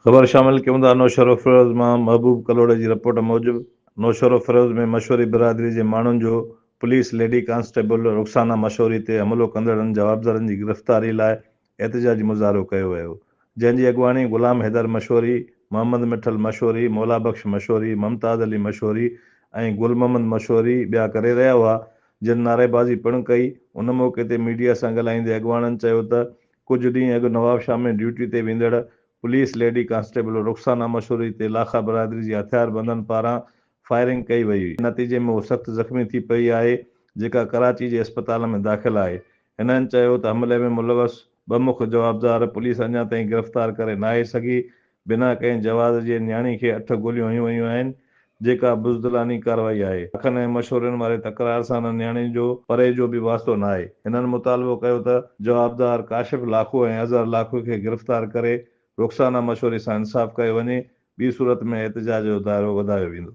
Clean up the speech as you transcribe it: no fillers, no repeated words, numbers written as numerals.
خبر شامل ڪيون ٿا نوشهروفيروز مان محبوب ڪلهوڙي جي رپورٽ موجب نوشهروفيروز ۾ مشوري برادري جي ماڻهن جو police lady constable Rukhsana Mashori تي حملو ڪندڙن جوابدارن جي گرفتاري لاء احتجاجي مظاهرو ڪيو ويو جنهن جي اڳواڻي غلام حيدر مشوري، محمد مٺل مشوري، مولا بخش مشوري، ممتاز علي مشوري ۽ گل محمد مشوري ٻيا ڪري رهيا هئا جن نعريبازي پڻ ڪئي ان موقعي تي ميڊيا سان ڳالهائيندي اڳواڻن چيو ته ڪجهه ڏينهن اڳ نوابشاهه ۾ ڊيوٽي تي ويندڙ police lady constable Rukhsana Mashori تي لاکا برادري جي هٿياربندن پاران فائرنگ ڪئي وئي، نتيجي ۾ هوء سخت زخمي ٿي پئي آهي، جيڪا ڪراچي جي اسپتال ۾ داخل آهي. هنن چيو ته حملي ۾ ملوث ٻه مک جوابدار پوليس اڃا تائين گرفتار ڪري ناهي سگهي، بنا ڪنهن جواز جي نياڻي کي اٺ گوليون هنيون ويون آهن، جيڪا بزدلاني ڪارروائي آهي. اکن ۽ مشورين واري تڪرار سان انهن نياڻين جو پري جو به واسطو ناهي. هنن مطالبو ڪيو ته جوابدار ڪاشف لاکو ۽ اظهر لاکو کي گرفتار ڪري رخسانه مشوري سان انصاف ڪيو وڃي، ٻي صورت ۾ احتجاج جو دائرو وڌايو ويندو.